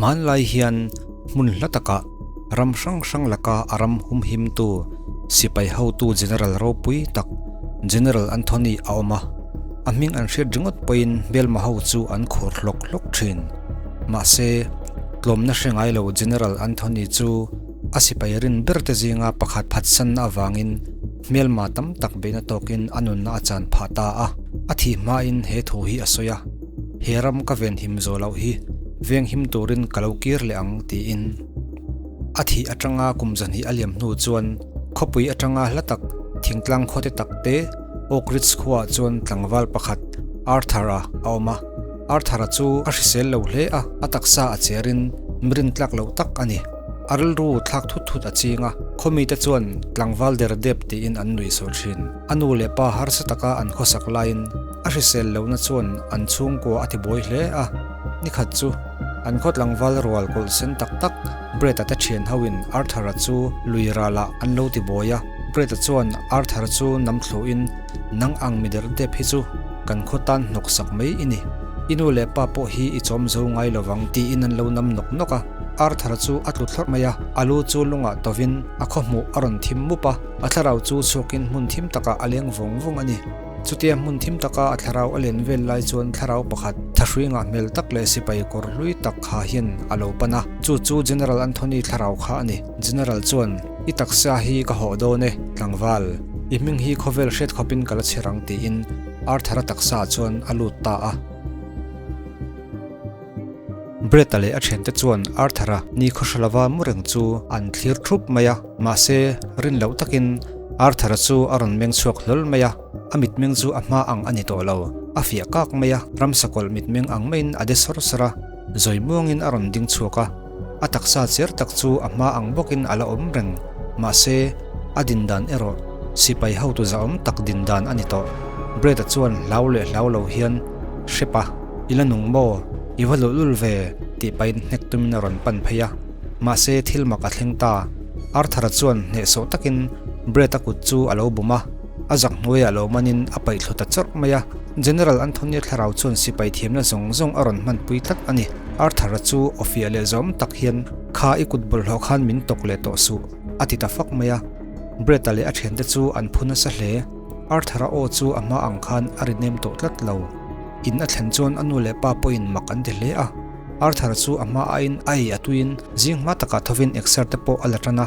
Hmanlai hian hmun hla takah ram hrang hrang laka a ram humhimtu sipai hotu General ropui tak General Anthony a awm a, a hming an hriat ringawt pawhin hmelma ho chu an khur hlawk hlawk thin. Mahse, tlawmna hre ngai lo General Anthony chu a sipai rin berte zinga pakhat phatsanna avangin hmelma tam tak beihna tawkin a nunna a chan phah ta a, a thih hmain he thu hi a sawi a, He ram ka venhim zawh loh hi venghim turin ka lo kir leh ang tiin. A thih atanga kum zahnih a liam hnu chuan khawpui atanga hla tak thingtlang khawte tak te Oak Ridge khuaah chuan tlangval pakhat Arthur-a a awm a. Arthur-a chu a hrisel lo hle a, a taksa a cherin mi rintlak loh tak a ni. A rilru thlak thut thut a ching a, khawmite chuan tlangval der dep tiin an nuih saw thin. A nu leh pa harsa taka an khawsak laiin a hrisel lohna chuan an chhungkua a tibuai hle a. Nikhat chu an khaw tlangval rual kawlh sen tak tak Brett-a te thian hoin Arthur-a chu lui ralah an lo tibuai a. Brett-a chuan Arthur-a chu nam thluhin, Nang ang mi der dep hi chu kan khaw tan hnawk sak mai i ni. I nu leh pa pawh hi i chawm zo ngai lovang tiin an lo nam nawk nawk a. Arthur-a chu a tlu thlawrh mai a, a lu chu lungah tovin a khaw hmuh a rawn thim mup a. A thlarau chu chhuakin hmun thim takah a leng vawng vawng a ni. Chutia hmun thim taka a thlarau a len vel lai chuan thlarau pakhat, thahrui ngah hmel tak leh sipai kawr hlui tak kha hian a lo pan a. Chu chu General Anthony thlarau kha a ni. General chuan, I taksa hi ka hawh dawn e, tlangval. I hming hi khawvel hriat khawpin ka la chher ang tiin Arthur-a taksaah chuan a lut ta a. Brett-a leh a thiante chuan Arthur-a ni khawhra lova mu reng chu an thlir thup mai a, mahse rin loh takin Arthur-a chu a rawn meng chhuak hlawl mai a, a mitmeng chu a hma ang a ni tawh lo, a fiah kak mai a, ramsakawlh mitmeng ang maiin a de sawr sawr a, zawi muangin a rawn ding chhuak a, a taksa cher tak chu a hma ang bawkin a la awm reng, mahse a din dan erawh sipai hotu zahawm tak din dan a ni tawh. Brett-a chuan hlau leh hlau lo hian hrep a. I la nung maw? I va luhlul ve? tih pahin hnek tumin a rawn pan phei a. Mahse, thil mak a thleng ta. Arthur-a chuan hnehsawh takin Brett-a kut chu a lo bum a, a zak hnuaiah lo manin a paih thlu ta chawrh mai a. General Anthony-a thlarau chuan sipai thiamna zawng zawng a rawn hmanpui tlat a ni. Arthur-a chu aw fiah leh zawm tak hian, Kha i kut bawlhhlawh khan min tawk leh tawh suh, a ti ta fak mai a. Brett-a leh a thiante chu an phu nasa hle. Arthur-a aw chu a hma ang khan a ri nem tawh tlat lo. In a thlen chuan a nu leh pa pawhin mak an ti hle a. Arthur chu a hma aiin a ei a tuiin zing hma takah thovin exer te pawh a la tan a.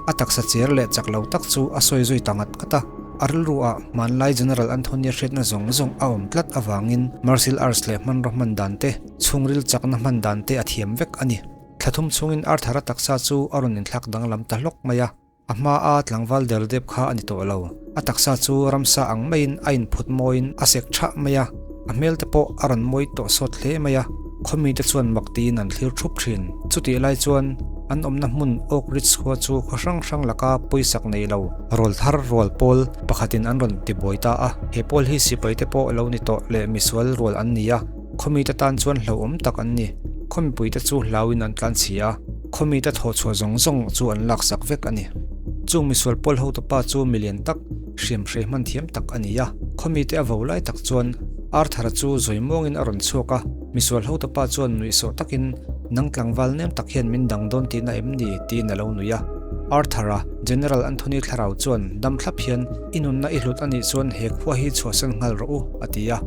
A taksa cher leh chak lo tak chu a sawi zui ta ngat ngat a. A rilru ah hmanlai General Anthony-a hriatna zawng zawng a awm tlat avangin martial arts leh hmanraw hman dan te, chhungril chakna hman dan te a thiam vek a ni. Thla thum chhungin Arthur-a taksa chu a rawn inthlak danglam ta hlawk mai a. A hma a tlangval der dep kha a ni tawh lo. A taksa chu ramsa ang maiin a inphut mawiin a sek thah mai a, a hmel te pawh a rawn mawi tawh sawt hle mai a. Khawmi te chuan mak tiin an thlir thup thin. Chutih lai chuan an awmna hmun Oak Ridge khua chu khaw hrang hrang laka pawisak nei lo rawl thar rual pawl pakhatin an rawn tibuai ta a. He pawl hi sipai te pawh lo ni tawh leh misual rual an ni a. Khawmi te tan chuan hlauhawm tak an ni. Khawmipui te chu hlauin an tlan chhi a, khawmi te thawhchhuah zawng zawng chu an laksak vek a ni. Chung misual pawl hotupa chu milian tak, hriamhrei hman thiam tak a ni a. Khawmi te a vo lai tak chuan Arthur-a chu zawi muangin a rawn chhuak a, misual hotupa chuan nuihsawh takin, Nang tlangval nem tak hian min dang dawn tihna em ni? tiin a lo nui a. Arthur-a, General Anthony thlarau chuan dam thlap hian, I nunna i hlut a nih chuan he khua hi chhuahsan nghal rawh u, a ti a.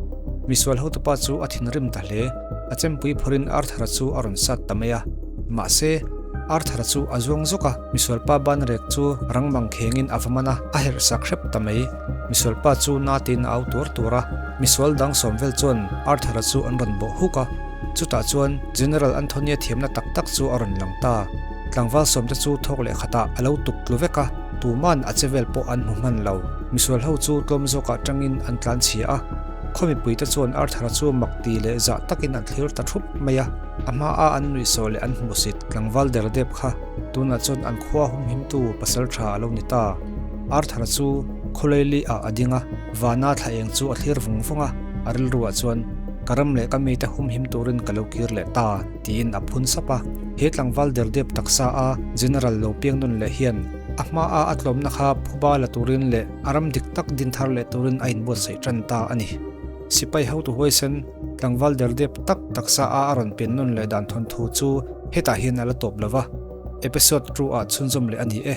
Misual hotupa chu a thinrim ta hle. A chempui phawrin Arthur-a chu a rawn sat ta mai a. Mahse, Arthur-a chu a zuang zawk a, misualpa ban rek chu rang mang khengin a va man a, a herh sak hrep ta mai. Misualpa chu na tiin a au tuar tuar a, misual dang sawm vel chuan Arthur-a chu an rawn bawh huk a. Chutah chuan General Anthony-a thiamna tak tak chu a rawn lang ta. Tlangval sawmte chu thawk leh khatah a lo tuk tlu vek a, tuman a che vel pawh an hmu hman lo. Misual ho chu tlawm zawkah tangin an tlan chhia a, khaw mipuite chuan Arthur-a chu mak ti leh zah takin an thlir ta thup mai a. A hmaa an nuihsawh leh an hmuhsit tlangval der dep kha tunah chuan an khua humhimtu pasal tha a lo ni ta. Arthur-a chu khawlaili ah a ding a, vana thla eng chu a thlir vung vung a, a rilruah chuan, Ka ram leh ka mite humhim turin ka lo kir leh ta. Tiin a phun sap a. He tlangval derdep taksa a General lo piang nawn leh hian a hma a a tlawmna kha phuba la turin leh a ram dik tak din thar leh turin a inbuatsaih tan ta a ni. Sipai hotu huaisen, tlangval derdep tak taksa a a rawn pian nawn leh dan thawnthu chu hetah hian a la tawp lo va, episode 2 ah chhunzawm leh a ni e.